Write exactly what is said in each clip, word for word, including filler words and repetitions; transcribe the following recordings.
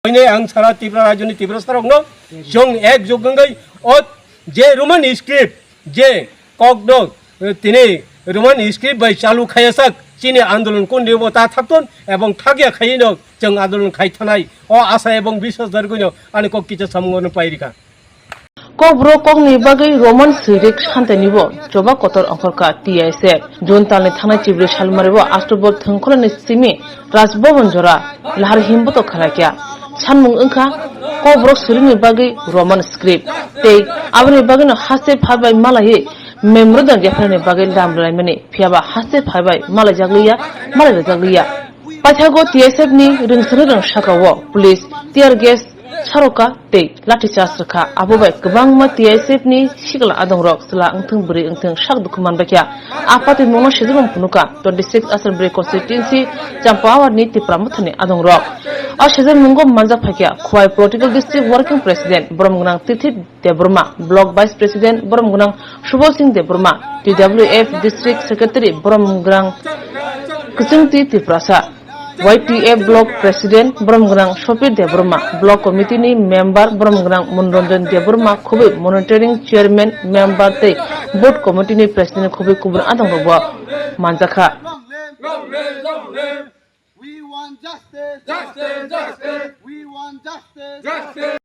Oinai ang sara Tripura rajyoni Tiprasarokno chwng ek jug wngwi o je Roman script je kokno, eh, tini Roman script bai chalu khaiyasak chini andolon kondiobo ta thakton ebong thakya khaino chwng andolon khai thanai o asa ebong biswas dargwino ani kok kicha samungo pairikha. Kokborok kokni bagwi Roman swirik santeni bo choba kotor ongkhorkha T I S F. June talni thangnai chibri salmari bo October thwngkhorni simi Raj Bhavan jora lahar himboto khwlaikha. Sanmung wngkha Kokborok swirikni bagwi Roman script tei aboni bagwino haste pharbai malaiwi memorandum yapharni bagwi lam rwlaimani, phiyaba haste pharbai malaijakliya, malai rwjakliya. Paithago T S F ni rwngsani rwngsakao police tear gas saroka tei lathi charge rwkha. Abo bai kwbangma T S F ni sikla adongrok chwla wngthung bwrwi wngthung sak dukhu manbaikha. A patimungno sejabung phunukha twenty six Assembly Constituency Champawar ni Tipra Mothani adongrok. O sejamungo manjak phaikha Khowai Political District Working President Boromgwnang Tithi Debbarma, Block Vice President Boromgwnang Subal Singh Debbarma, T W F District Secretary Boromgwnang Kwchwngti Tiprasa, Y T F Block President Boromgwnang Sopir Debbarma, Block Committee ni Member Boromgwnang Monranjan Debbarma, Khubui Monitoring Chairman Member tei Board Committee ni President Khubui kubun adongrokbo manjakha. We want justice. Justice, justice. We want justice. Justice.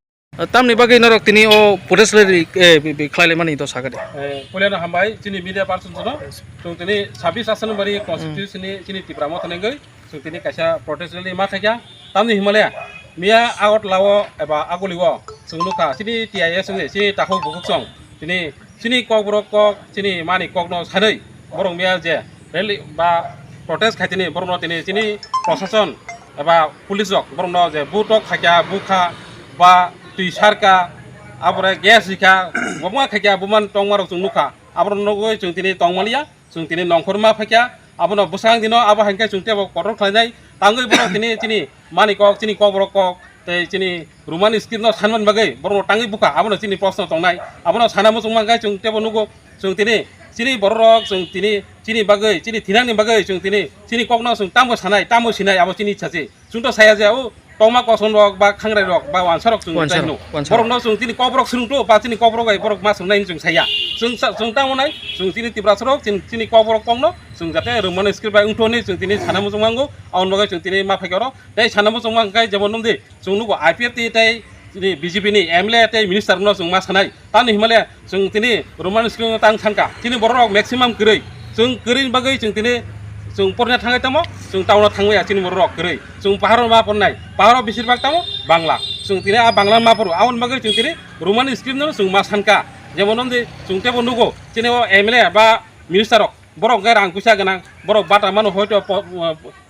Tamni bagwi norok tini o protest rally, eh, bi, bi, khlai laimani to sakha de. Eh, puilano hambai chini media person jono. Chwng tini sabbish Assembly Constituency ni chini Tipra Motha nengwi chwng tini kaisa protest rally ma khaikha. Tamni himale miya Agartala o eba Aguli o chwng nukha chini T I S wngwi chini takhuk bukhuk song tini chini kokborok kok chini mani kokno sanwi borok miya je rally ba protest khaitini borokno tini chini prosason eba police rok borokno je butok khaikha bukha ba twi sarka abore gas rikha buma khaikha buman tongmarok chwng nukha aborok nugwi chwng tini tongmaliya chwng tini nongkhor ma phaikha abono bwsang dino abo haikhe chwng tebo kotor khlainai tangwi borok tini chini mani kok chini kokborok kok tei chini Roman script no sanmani bagwi borokno tangwi bukha abono chini proshno tongnai abono sana muchungma khe chwng tebo nugo chwng tini chini bororok chwng tini chini bagwi chini thinangni bagwi chwng tini chini kokno chwng tamo sanai tamo sinai abo chini ichha se chwngto saya je o tongma koson rok ba khangrai rok ba wansa rok chwng Wansa tai rok, no wansa rok. Borokno chwng chini kokborok swrwngto ba chini kokborok bai borok ma swngnai chwng saya chwng sa- chwng tamo nai chwng chini Tiprasa rok chini chini kokborok kokno chwng jate Roman script bai wngtho hinwi chwng tini sana muchungma wngo aboni bagwi chwng tini ma phaikhe oro tei sana muchungma wngkhe jemon nungdi chwng nugo I P F T tei chini B J P ni M L A tei minister no chwng ma sanai. Tamni himale chwng tini Roman script no tang sankha. Chini borok rok maximum kwrwi. Chwng kwrwi ni bagwi chwng tini chwng porna thangwi tamo, chwng town o thangwi ya chini borok rok kwrwi. Chwng pahar o ma pornai. Pahar o besir bhag tamo Bangla. Chwng tini a Bangla ma poro. Aboni bagwi chwng tini Roman script no chwng ma sankha. Jemon omdi chwng tebo nugo chini o M L A ba minister rok. Borok hwnkhe rang puisa gwnang. Borok bata mano hoito po-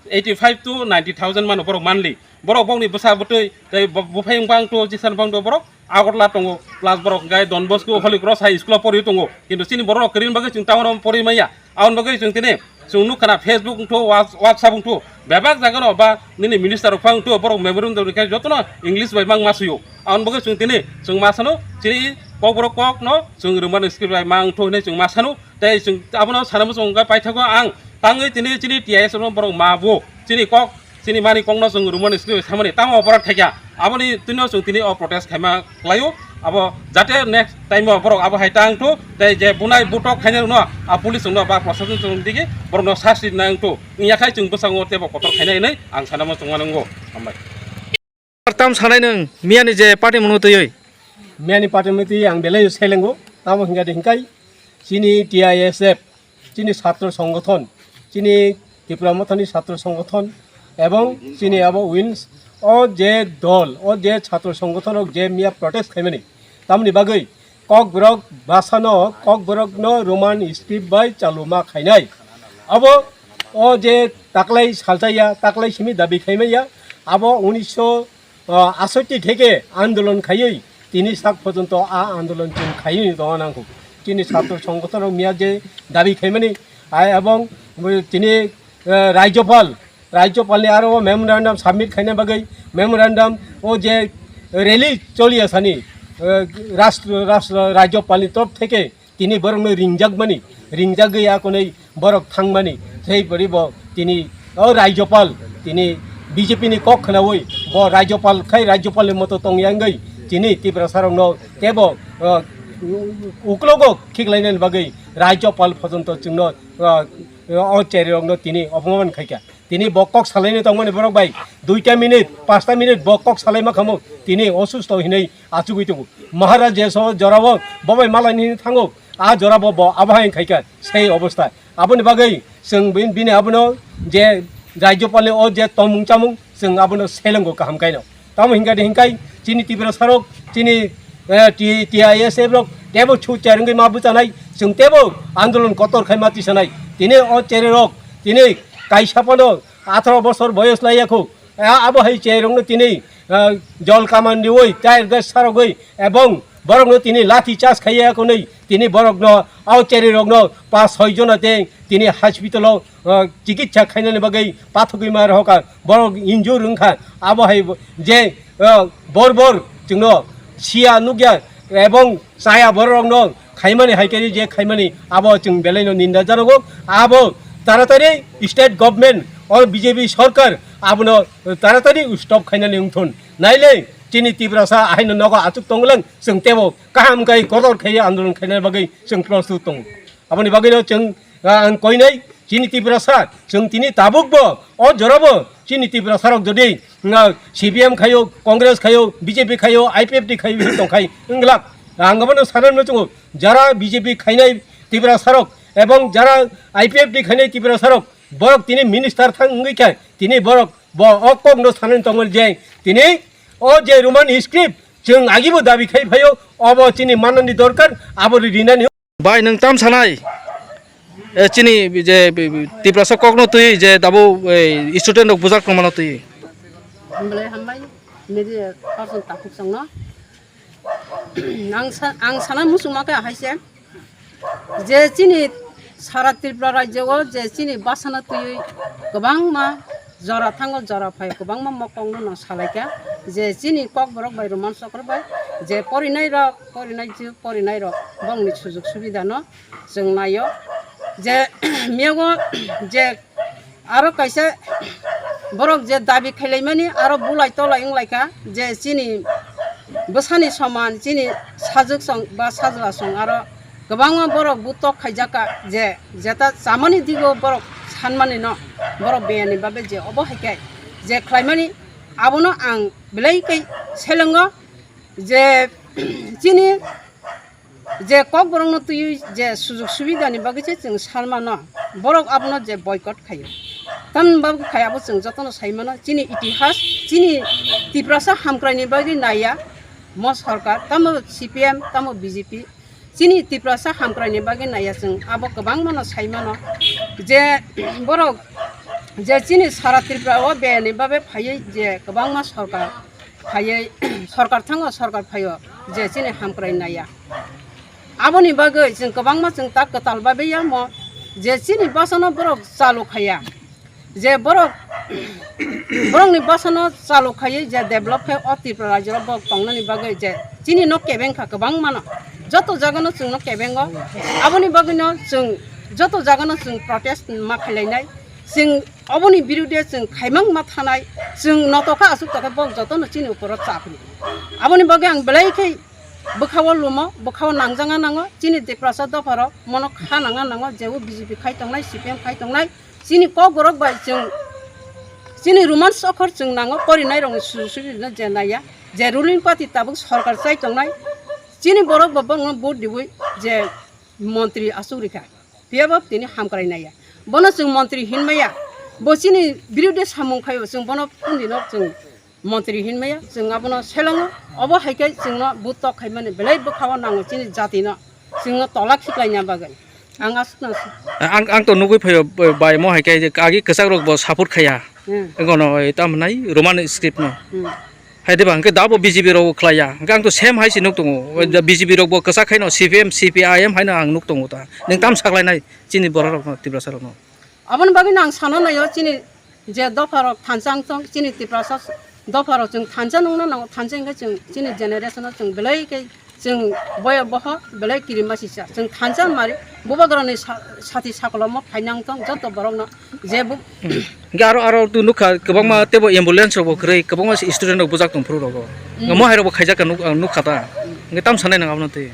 eighty five to ninety thousand mano borok monthly. Borok bokni bwsa bwtwi tei bo- buphai wngpang to jisa wngpang to borok Agartala tongo plus borok hwnkhe Don Bosco Holy Cross High School o pori tongo kintu chini borok rok kwrwini bagwi chwng town o pori manya aboni bagwi chwng tini chwng nukha na Facebook wngthu Whats- WhatsApp wngthu bebak jaga no ba nini minister rok phang wngthu borok memorandum rikha jotono English bai mang ma suyo aboni bagwi chwng tini chwng ma sanu chini kokborok kok no chwng rwmani script bai ma wngthu hinwi chwng ma sanu tei chwng abono sana muchung wngkha paithago ang tangwi tini chini T I S no borok ma bo chini kok chini mani kokno chwng rwmani script samani tamo borok thaikha aboni twino chwng tini o protest khaima khlaio abo jate next time o borok abo hai tang thu tei je bunai butok khainai rwno a police rwno ba proshashan chwng digi borokno sasti nang thu wngya khai chwng bwskango tebo kotor khainai hinwi ang sana muchung ma nungo hambai. Tam sanai nwng miyani je party mwnwi twiwi? Miyani party mwnwi twiwi ang belai selengo tamo hingkha de hingkai chini T I S F chini satro songgothon, chini Tipra Mothani satro songgothon ebong chini abo wins o je dol, o je satro songgothon rok je miya protest khaimani, tamoni bagwi kokborok basano kokborokno Roman script bai chaluma khainai. Abo o je taklai salchaya, taklai simi dabi khaimaya, abo unisho ah, asotti theke andolon khaiwi tini sak porjonto a andolon chwng khaiwi tongna nangkuk. Chini satro songgothon rok miya je dabi khaimani, ah, ebong tini, eh, Rajyopal, Rajyopal ni aro memorandum submit khaina bagwi memorandum o je rally choliya sani, eh, rashtra, rashtra, Rajyopal ni torop theke tini borokno ringjakmani, ringjagwi akonwi borok thangmani, tei boribo tini o Rajyopal tini B J P ni kok khwnawi Bo Rajyapal khai Rajyapal ni moto tong yangwi tini Tiprasa rokno tebo, ah, uklogo khiklainani bagwi Rajyapal phojonto chwngno, ah, o cheri rokno tini opman khaikha. Tini bo kok salaini tongmani borok bai duita minute, pasta minute bo kok salaima khamu tini osusto hinwi achugwi tongo. Maharaj jeso jorao bo bai malaini hinwi thango, a jorabo bo abohai khaikha sei obostha. Aboni bagwi chwng bin-, bini abono je Rajyapalni o je tongmung chamung chwng abono selenggo kaham kaino. Tamo hinkha de hinkai chini Tiprasa rok, chini, eh, T-, T I S F rok tebo chu cherengwi ma bwchanai, chwng tebo andolon kotor khai ma tisanai. Tini o cheri rok tini kaisa phano atharo bosor boyos lai yakho. A-, abo hai cheri rokno tini, eh, jol kaman riwi, tyre gas sarogwi ebong borokno tini lathi charge khai yakho nwi tini borokno o cheri rokno pas soi jona tei tini hospital o, ah, chikitsa khainani bagwi pathogwi ma rohorkha, borok injure wngkha, abo hai bo-, je, ah, bor bor chwngno siya nukya ebong chaya bororokno khaimani hai khe je khaimani abo chwng belaino ninda janogo, abo taratari state government or B J P sorkar abono taratari stop khainani wngthun. Naile chini Tiprasa ahaino nogo achuk tonglang chwng tebo kaham kai kotor khai andolon khainani bagwi chwng prostut tongo. Aboni bagwino chwng, ah, ang koinai chini Tiprasa, chwng tini tabukbo o jorabo chini Tiprasarok jodi, ah, C P M khayo, Congress khayo, B J P khayo, I P F T khayo hinwi tongkhai wngglak. Ang abono sanani muchungo jara B J P khainai Tiprasarok ebong jara I P F T khainai Tiprasarok borok tini minister thang wngwi kha tini borok bo o kokno sanani tongmani je tini o je Roman script chwng agibo dabi khai phaio obo chini manani dorkar abo rinani. Bai, nwng tam sanai? Eh, chini je, bi-, bi-, Tiprasa kokno twi je dabo, eh, student rok bujak tongmano twi. Hambai, hambai, media person takhuk songno. Ang sa-, ang sana musung ma khe hai se. Je chini sara Tripura rajyo o je chini basana twi kwbangma jora thango, jora phai kwbangma mokong no salai kha. Je chini kokborok bai Roman sokro bai je porinai rok, porinai ju, porinai rok bongni sujuk subida no chwng naio. Je miyago je aro kaisa borok je dabi khailaimani aro bulai tolai wnglaikha je chini bwsani soman chini sajwk song ba sajla song aro kwbangma borok butok khaijakka je jeta chamani digo borok sanmani no borok beyani babe je obo hai khe je khlaimani abono ang belai khe selengo je chini je kokborokno twiwi je sujok subidani bagwi se chwng sanmano, borok abono je boycott khaio. Tamni bagwi khai abo chwng jotono saimano, chini itihas, chini Tiprasa hamkraini bagwi naiya mo sorkar, tamo C P M, tamo B J P, chini Tiprasa hamkraini bagwi naiya chwng abo kwbangmano saimano, je borok je chini sara Tripura o beyani bagwi phaiwi je kwbangma sorkar phaiwi sorkar thango, sorkar phaio je chini hamkrai naiya. Aboni bagwi chwng kwbangma chwng ta kwtal babe yamo je chini basano borok chalu khaiya, je borok borokni basano chalu khaiwi je develop khe o Tripura rajyo borok tongnani bagwi je chini no kebeng kha kwbangmano, joto jagano chwng no kebengo. Aboni bagwino chwng joto jagano chwng protest ma khailainai. Chwng oboni birude chwng khaimang ma thanai, chwng notokha aswk tokhe bok jotono chini uporo chapni. Aboni bagwi ang belai khe bwkhao lumo, bwkhao nangjangna nango, chini Tiprasa dopharok mono kha nangna nango, je o B J P khai tongnai, C P M khai tongnai, chini kokborok bai chwng chini Roman sokhor chwng nango, porinairokni sujuk subidino je naiya, je ruling party tabuk sorkar chai tongnai, chini borok bo bongno vote diwi je montri aswk rikha. Phiya bo tini hamkrai naiya. Bono chwng montri hinmaya. Bo chini birude samung khaio, chwng bono kundino chwng montri hinmaya. Chwng abono selango. Obo hai khe chwngno butok khaimani belai bwkhao nango chini jatino. Chwngno tola khiklaina bagwi. Ang aswkno aswk. Ang, ang to nugwi phaio, bai mo hai khe agi kwchak rok bo support khaiya. Hmm. Gono, eh, tamo nai Roman script no. Hmm. Hai diba, hwnkhe dabo B J P rok khlaiya. Hwnkhe ang to same hai se nuk tongo. Hmm. B J P rok bo kwchak khaino C P M, C P I M haino ang nuk tongo ta. Nwng tam saklainai chini borok rokno, Tiprasa rokno. Aboni bagwi no ang sana naio chini je dopha rok thansa wng tong, chini Tiprasa dopha rok chwng thansa nungna nango, thansa hwnkhe chwng chini generation o chwng belai khe Chwng boya boho belai kirima sisa. Chwng thansa mari bubagrani sa-, sati sakoloma phainang tong joto borokno je bu- Hwnkhe aro, aro tu nukha kwbangma teibo ambulance rokbo kwrwi, kwbangma student rok bujak tong phuru rogo. Mm. Mo hai rokbo khaijak ka nuk-, ang nukha ta. Hwnkhe tam sanai nang abono twi.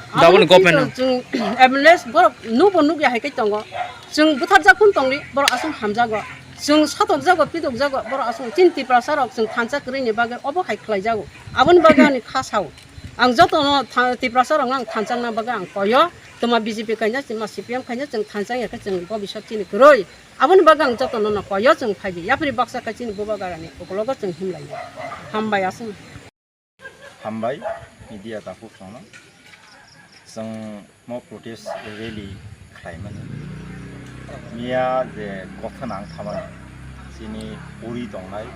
Daboni Abono government twi no. Chwng ambulance borok nukbo nukya hai khe tongo. Chwng butharjak phun tongdi borok aswk hamjago. Chwng satokjago, pitokjago, borok aswk chini Tiprasa rok chwng thansa kwrwini bagwi obo hai khlaijago. Aboni bagwi ani kha sao. Ang jotono tha-, Tiprasa rokno ang thansa wngna bagwi ang koyo. Toma B J P kaina, toma C P M kaina, chwng thansa ya khe chwng bobiswt chini kwrwi. Aboni bagwi ang jotono no koyo chwng phaibi. Yapri baksa khe chini bubagrani ukologo chwng himlaiya. Hambai aswk. Hambai media takhuk songno. Chwng mo protest rally khlaimani. Miya je kothon ang thamani. Chini puri tongnai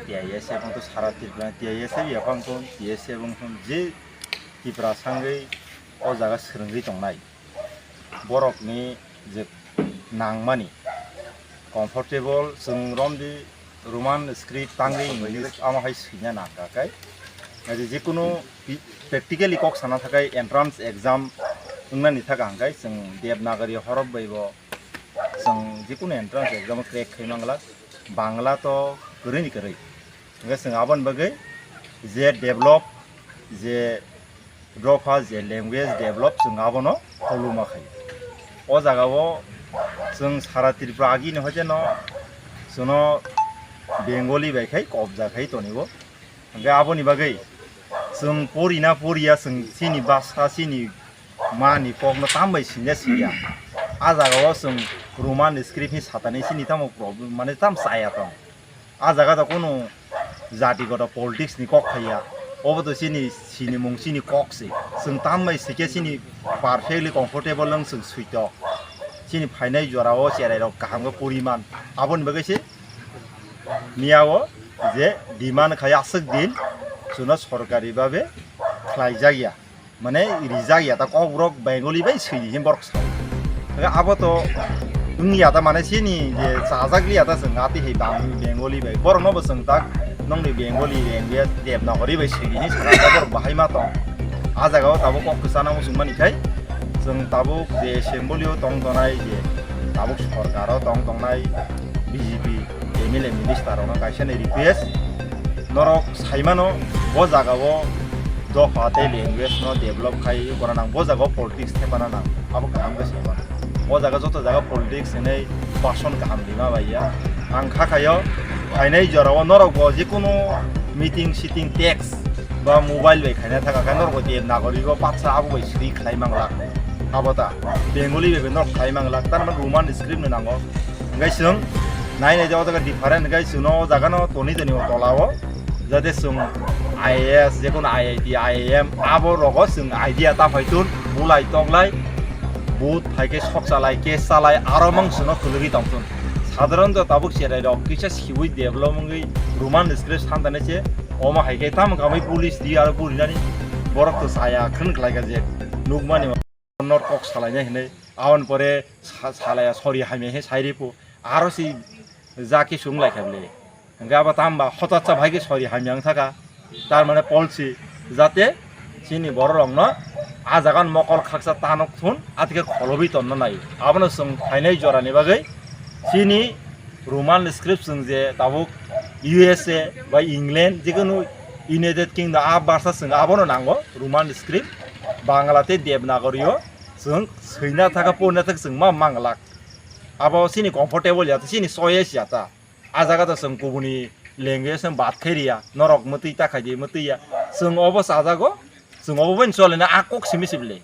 T I S F wngkha sara Tripura T I S F yaphang thun, T S F wngkha thun je Tripura sangwi o jaga swrwngwi tongnai. Borokni je nangmani comfortable chwng romdi Roman script tangwi English amo hai swina nangkha khe. Naidi jikunu pi-, practically kok sana thakai entrance exam wngnani thaka hwnkhe chwng Devanagari horop bai bo chwng jikunu entrance exam crack khai mangla, Bangla to kwrwini kwrwi. Hwnkhe chwng aboni bagwi je develop, je dopha, je language develop, chwng abono khuluma khai. O jagao chwng sara Tripura agini hoiteno chwngno Bengali bai khai kobja khai tonio. Hwnkhe aboni bagwi chwng porina poriya, chwng chini basa, chini mani kokno tambai singya singya. A jagao chwng Roman script ni satani chini tamo problem, mane tam chaya tong. A jaga to kunu jati gota politics ni kok phaiya. Obo to chini sinimung, chini kok se. Chwng tambai sikhe chini perfectly comfortable wng chwng suitok. Chini phainai jorao cherai rok kaham khe poriman. Aboni bagwi se miyao je demand khai aswk din chwngno sorkari babe khlaijak ya. Mane rijak ya ta kok borok Bengali bai swi di hin borok sa. Abo to wng ya ta mane chini je chajak li ya ta chwng ati hai bang Bengali bai. Borok no bo chwng tak nongni Bengali language Devanagari bai swi di hin sa ta borok bahai ma tong. A jaga o tabuk kok kwchana muchung mani khai chwng tabuk je assembly o tong tonai je tabuk sorkar o tong tongnai B J P M L A minister rok no kaisa ni request. Norok saimano bo jaga o dopha tei language no develop khai gora nang, bo jaga o politics thepana nang, abo kaham khe saimano. O jaga joto jaga politics hinwi bason kaham rima bai ya. Ang kha khaio phainai jora o norok bo jikunu meeting sitting text ba mobile bai khaina thaka khe norok bo Devanagari o baksa abo bai swi khlai manglak. Abo ta Bengali bai bai norok khlai manglak, tar mane Roman script no nango. Hingke chwng nai nai jagao jaga different, hingke chwngno o jaga no toni toni o tola o, jate chwng I A S, jekunu I I T, I I M, abo rogo chwng idea ta phai tun, bulai toklai, vote phaikhe sok chalai, case chalai, aro mang chwngno khulugwi tongthun. Sadharanto tabuk cherai rok kisa siwi develop wngwi Roman script santane se, omo hai khe tamo kamai police di aro burinani borok to chaya khwrwng khlaikha je nukmani. Norok kok salaina hinwi, aboni pore sa-, salaya sori hamya hinwi sairipo, aro si ja kisu wng laikha bwle. Hingke abo tamo ba hotatsa bai khe sori hamya wng thaka, tar mane policy, jate chini borok rokno a jaga ni mokol khaksa tanok thun, athike kholobwi tonna nai. Abono chwng phainai jorani bagwi chini Roman script chwng je tabuk U S A bai England, jikunu United Kingdom, a barsa chwng abono nango, Roman script, Bangla tei Devanagari o chwng swina thaka, porina thaka chwng ma manglak. Abo chini comfortable ya ta, chini choice ya ta. A jaga ta chwng kubuni language no bad khai riya, norok mwtwi ta khai di, mwtwi ya. Chwng obo chajago, chwng obo bai cholina a kok simi sibli.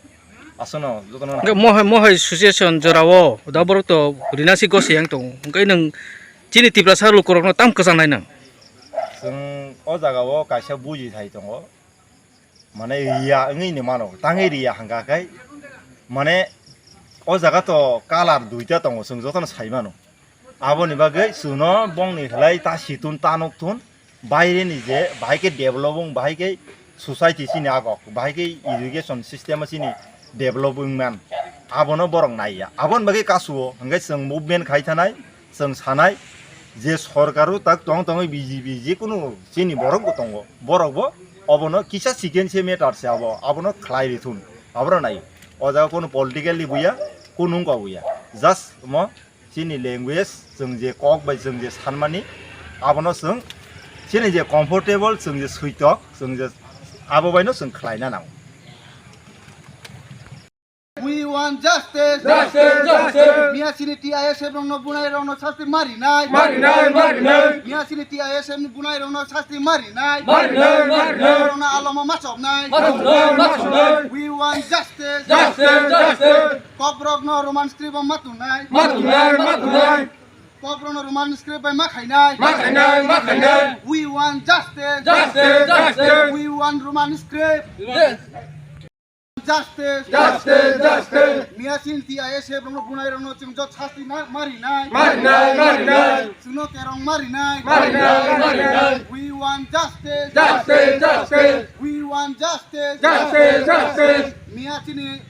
Aswkno jotono. Hingke mohai, mohai situation jorao da borok to rina si gose yang tongo. Hingke nwng chini Tiprasa lukurokno tam kwchangnai nwng? Chwng o jagao kaisa buji thai tongo. Mane riya wngwi ni mano, tangwi riya hangka khe. Mane o jaga to colour duita tongo, chwng jotono sai mano. Aboni bagwi chwngno bongni khlai ta situn ta nukthun, baireni je bahai khe develop wng, bahai khe society chini agok, bahai khe education system chini develop wngman, abono borok naiya. Aboni bagwi kasuo hwnkhe chwng movement khai thanai, chwng sanai je sorkaro tak tong tongwi B J P jekunu chini borokbo tongo, borokbo Obono kisa second se matter se abo, abono khlai rithun. Aboro nai. O jaga kono political ni buya, kono wngkha buya. Just mo chini language, chwng je kok bai chwng je sanmani, abono chwng chini je comfortable, chwng je suitok, chwng je abo baino chwng khlaina nango. We want justice. Justice, justice. Miyasini T I S F rokno bunai rokno sasti marinai. Marinai, marinai. Miyasini T I S F ni bunai rokno sasti marinai. Marinai, marinai. Rokno alomo machoknai. Machoknai, machoknai. We want justice. Justice, justice. Kokrokno Roman script o matunai. Matunai, matunai. Kokrokno Roman script bai makhainai. Makhainai, makhainai. We want justice. Justice, justice. We want Roman script. Yes. Justice. Justice, justice. Miyasini T I S F rokno bunai rokno chwng jot sasti na marinai. Marinai, marinai. Chwngno kerong marinai. Marinai, marinai. We want justice. Justice, justice. We want justice. Justice, justice. Miyasini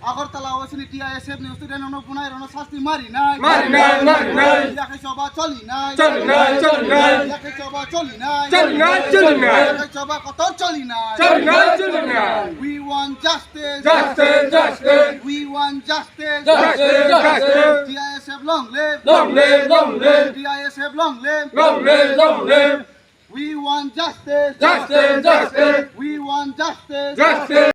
Agartala o chini T I S F ni student rokno bunai rokno sasti marinai. Marinai, marinai. Yakhai choba cholinai. Cholinai, cholinai. Yakhai choba cholinai. Cholinai, cholinai. Yakhai choba kotor cholinai. Cholinai, cholinai. We want justice. Justice, justice. We want justice. Justice, justice. T I S F long live. Long live, long live. T I S F long live. Long live, long live. We want justice. Justice, justice. We want justice. Justice.